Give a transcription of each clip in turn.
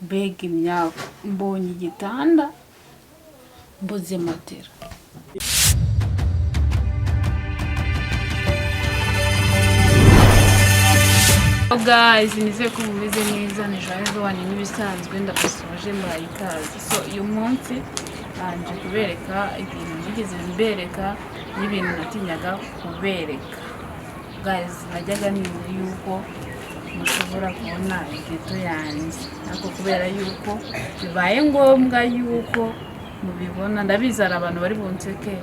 Mbega imyaka, mbonye igitanda, mbuze matera. Guys, nizeye ko mumeze neza. Ni Joyeuse wanyu nk'ibisanzwe, ndabasoje, mbahaye ikaze. So uyu munsi nje kubereka ibintu nigeze mbereka n'ibintu natinyaga kubereka. Guys, najyaga nizi yuko mushobora kubona ghetto yanjye, ariko kubera yuko bibaye ngombwa yuko mubibona, ndabizi hari abantu bari bunseke,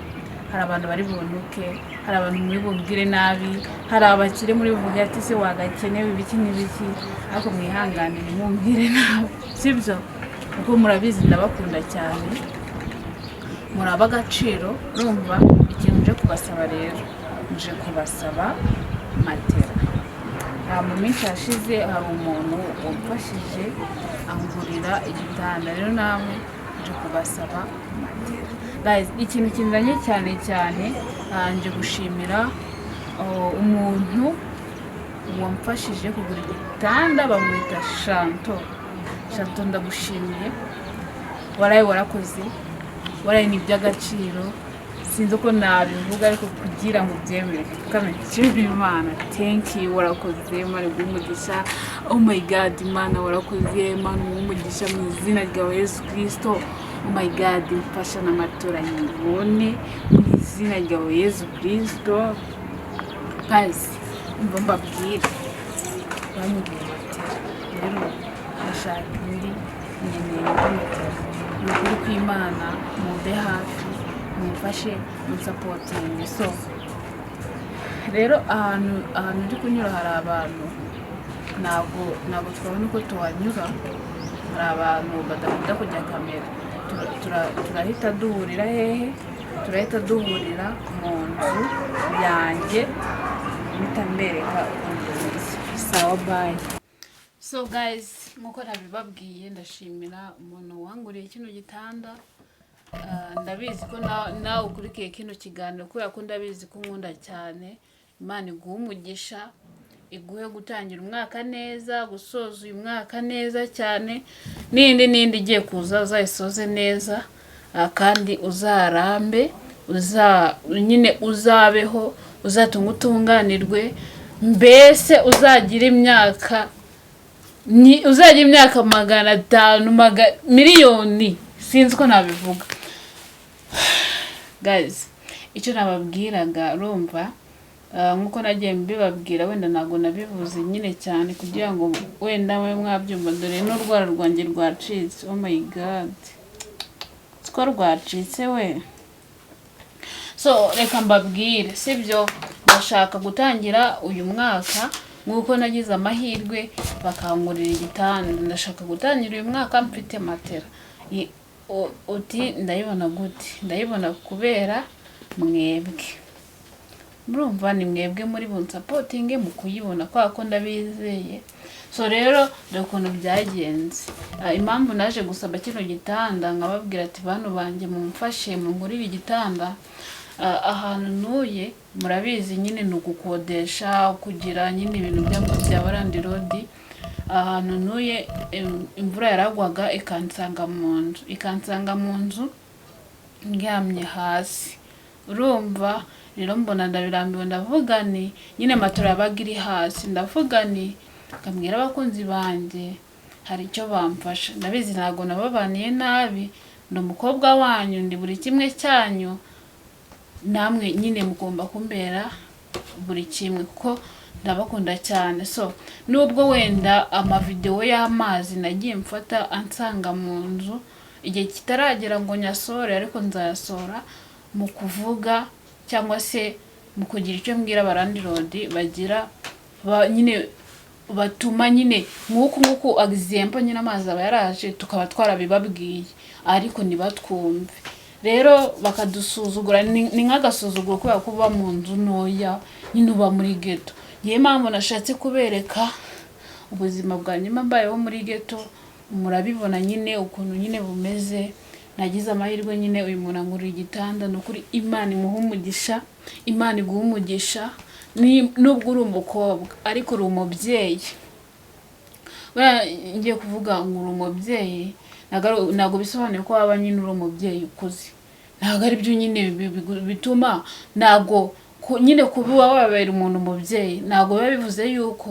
hari abantu bari buntuke, hari abantu muri bumbwire nabi, hari abakire muri buvuge ati se wagakenewe ibiki n'ibiki, ariko mwihangane ntimumbwire nabi, sibyo? Kuko murabizi ndabakunda cyane, muraba agaciro. Urumva ikintu nje kubasaba rero, nje kubasaba matera. Mu minsi yashize hari umuntu wamfashije angurira igitanda, rero namwe nje kubasaba matera. Guys, ikintu kinzanye cyane cyane, nje gushimira umuntu wamfashije kugura igitanda, bamwita Shanto. Shanto, ndagushimiye, waraye warakoze, waraye ni iby'agaciro, sinzi uko nabivuga ariko kugira ngo ubyemere nshimire Imana. Thank you, warakoze, Imana iguhe umugisha. Oh my God, Imana warakoze, Imana umuhe umugisha mu izina ryawe Yesu Kristo. Oh my God, mfasha n'amatora nyibone mu izina ryawe Yesu Kristo. Guys, umva mbabwire, banyiguriye matera, rero ndashaka indi, nkeneye indi matera. Ni ukuri kw'Imana, mumbe hafi, mumfashe, munsapotinge. So rero ahantu ndi kunyura hari abantu, ntabwo twabona uko tuhanyura, hari abantu badakunda kujya kamera. Turahita duhurira hehe? Turahita duhurira mu nzu yanjye, mpita mbereka ukuntu bimeze. Sawa, bye. So guys, nkuko nabibabwiye, ndashimira umuntu wanguriye kino gitanda. Ndabizi ko nawe ukurikiye kino kiganiro, kubera ko ndabizi ko unkunda cyane. Imana iguhe umugisha, iguhe gutangira umwaka neza, gusoza uyu mwaka neza cyane, n'indi n'indi igiye kuza uzayisoze neza, kandi uzarambe, nyine uzabeho, uzatunge utunganirwe, mbese uzagira imyaka ni uzagira imyaka 500, miliyoni, sinzi uko nabivuga. Guys, icyo nababwiraga, urumva, nkuko nagiye mbibabwira, wenda ntabwo nabivuze nyine cyane kugira ngo wenda mube mwabyumva. Dore n'urwara rwanjye rwacitse. Oh my God, siko rwacitse we. So reka mbabwire, sibyo? Ndashaka gutangira uyu mwaka nk'uko nagize amahirwe bakangurira igitanda, ndashaka gutangira uyu mwaka mfite matera. Uti ndayibona gute? Ndayibona kubera mwebwe. Murumva ni mwebwe muri bunsapotinge mu kuyibona, kubera ko ndabizeye. So rero dore ukuntu byagenze. Impamvu naje gusaba kino gitanda, nkababwira ati bantu banjye mumfashe mungurire igitanda. Ahantu ntuye murabizi nyine ni ugukodesha, kugira nyine ibintu bya landlord. Ahantu ntuye, imvura yaragwaga ikansanga mu nzu, ikansanga mu nzu ndyamye hasi. Urumva rero mbona ndabirambiwe, ndavuga ni nyine matora yabaga iri hasi, ndavuga ni nkabwira abakunzi banjye hari icyo bamfasha. Ndabizi ntabwo nababaniye nabi, ndi umukobwa wanyu, ndi buri kimwe cyanyu, namwe nyine mugomba kumbera buri kimwe kuko ndabakunda cyane. So nubwo wenda amavidewo y'amazi nagiye mfata ansanga mu nzu, igihe kitaragera ngo nyasohore, ariko nzayasohora mu kuvuga cyangwa se mu kugira icyo mbwira abalandlord bagira nyine batuma nyine nk'uku nguku example nyine amazi aba yaraje tukaba twarabibabwiye ariko ntibatwumve, rero bakadusuzugura. Ni nk'agasuzuguro kubera ko uba mu nzu ntoya nyine, uba muri ghetto. Niyo mpamvu nashatse kubereka ubuzima bwa nyuma mbayeho muri ghetto, murabibona nyine ukuntu nyine bumeze. Nagize amahirwe nyine uyu muntu angurira igitanda. Ni ukuri Imana imuha umugisha, Imana iguha umugisha. Nubwo uri umukobwa ariko uri umubyeyi. Buriya ngiye kuvuga ngo uri umubyeyi, ntabwo bisobanuye ko waba nyine uri umubyeyi ukuze. Ntabwo ari byo nyine bituma, ntabwo nyine kuba wabera umuntu umubyeyi ntabwo biba bivuze yuko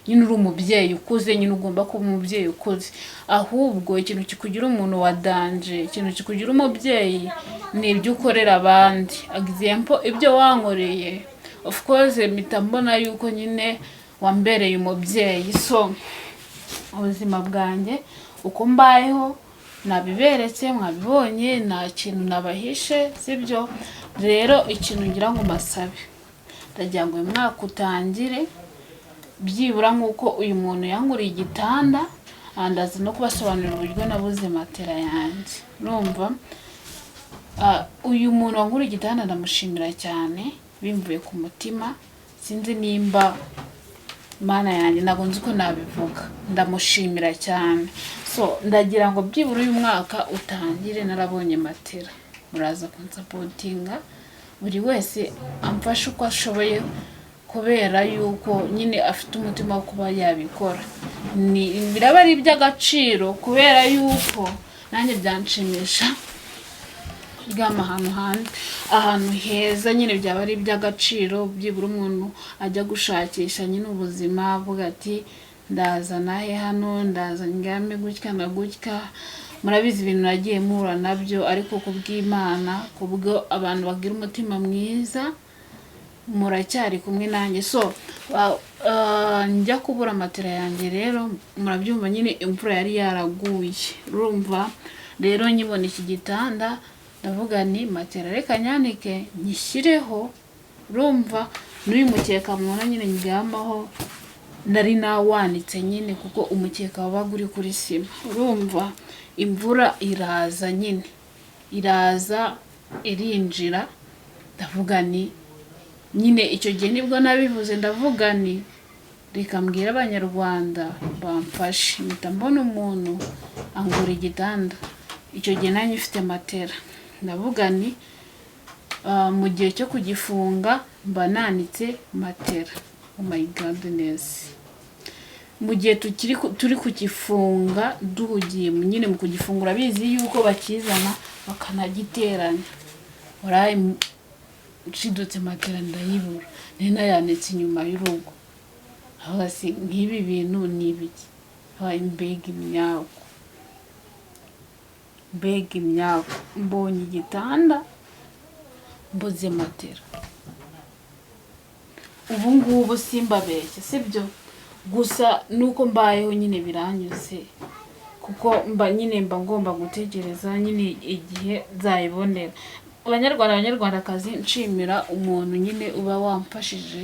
nyine uri umubyeyi ukuze, nyine ugomba kuba umubyeyi ukuze. Ahubwo ikintu kikugira umuntu wa danger, ikintu kikugira umubyeyi, ni ibyo ukorera abandi. Example, ibyo wankoreye, of course mpita mbona yuko nyine wambereye umubyeyi. So ubuzima bwanjye uko mbayeho nabiberetse, mwabibonye, nta kintu nabahishe, sibyo? Rero ikintu ngira ngo mbasabe, ndagira ngo uyu mwaka utangire byibura nk'uko uyu muntu yanguriye igitanda. Ndaza no kubasobanurira uburyo nabuze matera yanjye. Urumva, uyu muntu wanguriye igitanda ndamushimira cyane bimvuye ku mutima. Sinzi nimba, Mana yanjye, ntabwo nzi uko nabivuga, ndamushimira cyane. So ndagira ngo byibura uyu mwaka utangire narabonye matera. Muraza kunsupportinga, buri wese amfashe uko ashoboye, kubera yuko nyine afite umutima wo kuba yabikora. Ni biraba ari iby'agaciro, kubera yuko nanjye byanshimisha kuryama ahantu hanze, ahantu heza nyine. Byaba ari iby'agaciro byibura umuntu ajya gushakisha nyine ubuzima, avuga ati: "Ndaza nahe hano, ndaza ndyame gutya na gutya." Murabizi ibintu nagiye mpura nabyo, ariko ku bw'Imana, kubwo abantu bagira umutima mwiza, muracyari kumwe nanjye. So njya kubura matera yanjye rero, murabyumva nyine, imvura yari yaraguye. Urumva rero, nkibona iki gitanda ndavuga ni matera reka nyanike nyishyireho. Urumva, n'uyu mukeka mubona nyine ndyamaho nari nawanitse nyine, kuko umukeka wabaga uri kuri sima. Urumva, imvura iraza nyine, iraza irinjira. Ndavuga ni nyine icyo gihe nibwo nabivuze, ndavuga ni reka mbwire Abanyarwanda bamfashe. Mpita mbona umuntu angura igitanda. Icyo gihe nanjye mfite matera, ndavuga ni mu gihe cyo kugifunga mba nanitse matera. Oh my goodness, mu gihe tukiri turi kugifunga, duhugiye nyine mu kugifungura, bizi yuko bakizana bakanagiteranya, waraye nshidutse matera ndayibura. Nari nayanitse inyuma y'urugo. Aho si nk'ibi bintu ni ibiki? Habaye mbega imyaku, mbega imyaku! Mbonye igitanda, mbuze matera. Ubu ngubu simbabeshye, sibyo? Gusa nuko mbayeho nyine biranyuze, kuko mba nyine mba ngomba gutegereza nyine igihe nzayibonera. Abanyarwanda, Abanyarwandakazi, nshimira umuntu nyine uba wamfashije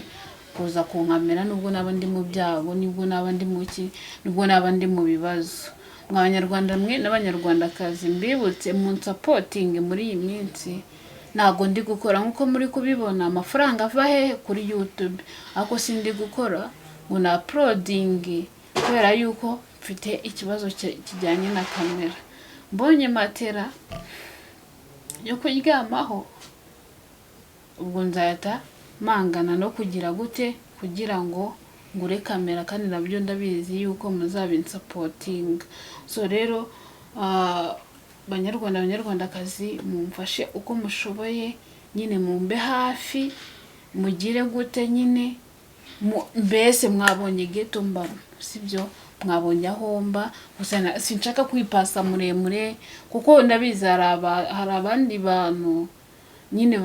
kuza kunkamera, nubwo naba ndi mu byago, nubwo naba ndi mu ki, nubwo naba ndi mu bibazo. Mwa Banyarwanda mwe n'Abanyarwandakazi, mbibutse munsupportinge muri iyi minsi. Ntabwo ndi gukora nk'uko muri kubibona. Amafaranga ava hehe? Kuri YouTube. Ariko sindi gukora ngo na uploadinge kubera yuko mfite ikibazo kijyanye na kamera. Mbonye matera yo kuryamaho, ubwo nzahita mpangana no kugira gute kugira ngo ngure kamera, kandi nabyo ndabizi yuko muzabinsupportinga. So rero, Banyarwanda, Banyarwandakazi, mumfashe uko mushoboye nyine, mumbe hafi, mugire gute nyine, mbese mwabonye ghetto mbamo, sibyo? Mwabonye aho mba. Gusa sinshaka kwipasa muremure, kuko ndabizi hari abandi bantu nyine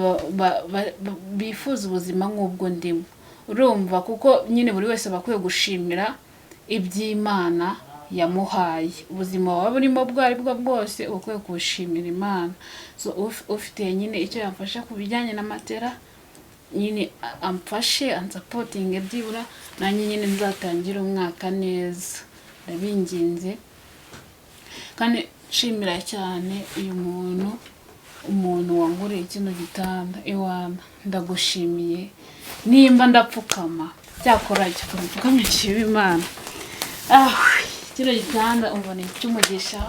bifuza ubuzima nk'ubwo ndimo. Urumva, kuko nyine buri wese aba akwiye gushimira iby'Imana yamuhaye. Ubuzima waba burimo ubwo ari bwo bwose, uba ukwiye kubushimira Imana. So ufite nyine icyo yamfasha ku bijyanye na matera nyine, amfashe, ansupportinge, byibura nanjye nyine nzatangire umwaka neza. Ndabinginze. Kandi nshimira cyane uyu muntu, umuntu wanguriye kino gitanda. Iwana ndagushimiye, nimba ndapfukama, cyakora cyakora nshima Imana. Ah, kino gitanda umva ni icy'umugisha,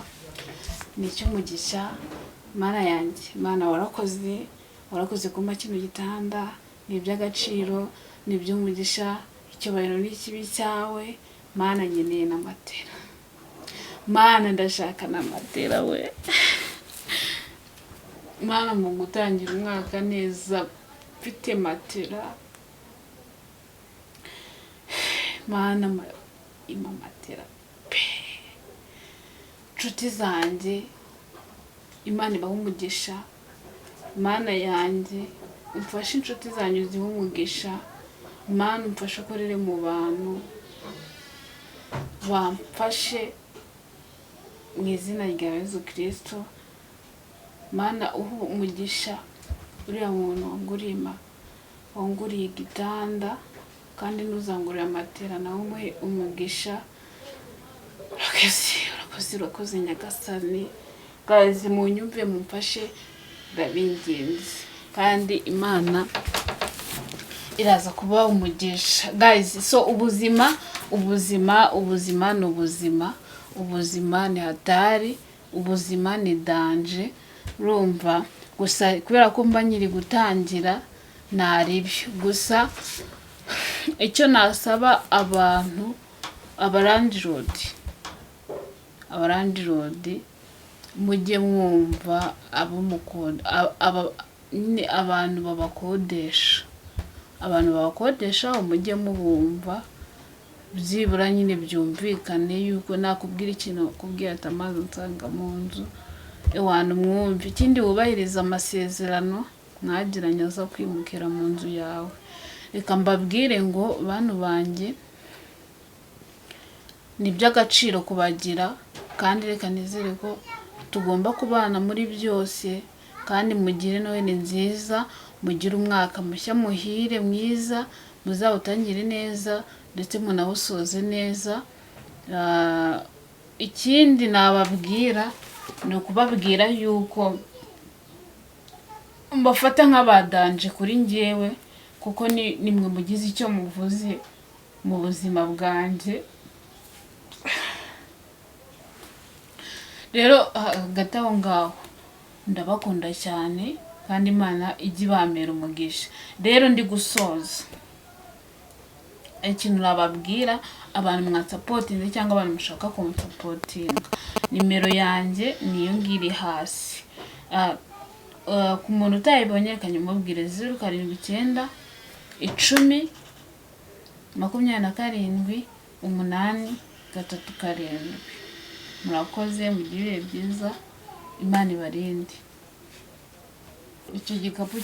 ni icy'umugisha. Mana yanjye, Mana warakoze, warakoze kumpa kino gitanda. Ni iby'agaciro, ni iby'umugisha. Icyubahiro ni ikibi cyawe. Mana, nkeneye na matera. Mana, ndashaka na matera we. Mana, mu gutangira umwaka neza mfite matera. Mana, impa matera pe. Nshuti zanjye, Imana ibahe umugisha. Mana yanjye, umfashe inshuti zanjye zihe umugisha. Mana, umfashe ukorere mu bantu, bamfashe mu izina rya Yezu Kristo. Mana, uhe umugisha uriya muntu wanguriye igitanda, kandi ntuzangurire amatera, nawe umuhe umugisha. Urakoze, urakoze, urakoze Nyagasani. Guys, munyumve, mumfashe, ndabinginze, kandi Imana iraza kuba umugisha. Guys, so ubuzima, ubuzima, ubuzima ni ubuzima, ubuzima ni hatari, ubuzima ni danger. Urumva, gusa kubera ko mba nkiri gutangira, ntaribyo. Gusa icyo nasaba abantu, abalandlord, mujye mwumva abo mukunda, nyine abantu babakodesha, abantu babakodesha mujye mubumva, byibura nyine byumvikane yuko nakubwira ikintu, akubwira ati amazi nsanga mu nzu, ewana umwumve. Ikindi, wubahiriza amasezerano mwagiranye aza kwimukira mu nzu yawe. Reka mbabwire ngo bantu banjye, ni iby'agaciro kubagira, kandi reka nizere ko tugomba kubana muri byose, kandi mugire Noheli nziza, mugire umwaka mushya muhire mwiza, muzawutangire neza ndetse munawusoze neza. Ikindi nababwira ni ukubabwira yuko mbafata nk'abadanger kuri njyewe, kuko ni mwe mugize icyo muvuze mu buzima bwanjye. Rero hagati aho ngaho, ndabakunda cyane, kandi Imana ijye ibamera umugisha. Rero ndi gusoza, ikintu nababwira, abantu mwansupportinze cyangwa abantu mushaka kunsupportinga, nimero yanjye niyo ngiyo iri hasi. Ku muntu utayibonye, reka nyimubwire: 0791027837. Murakoze, mugire ibihe byiza, Imana ibarinde. Icyo gikapu.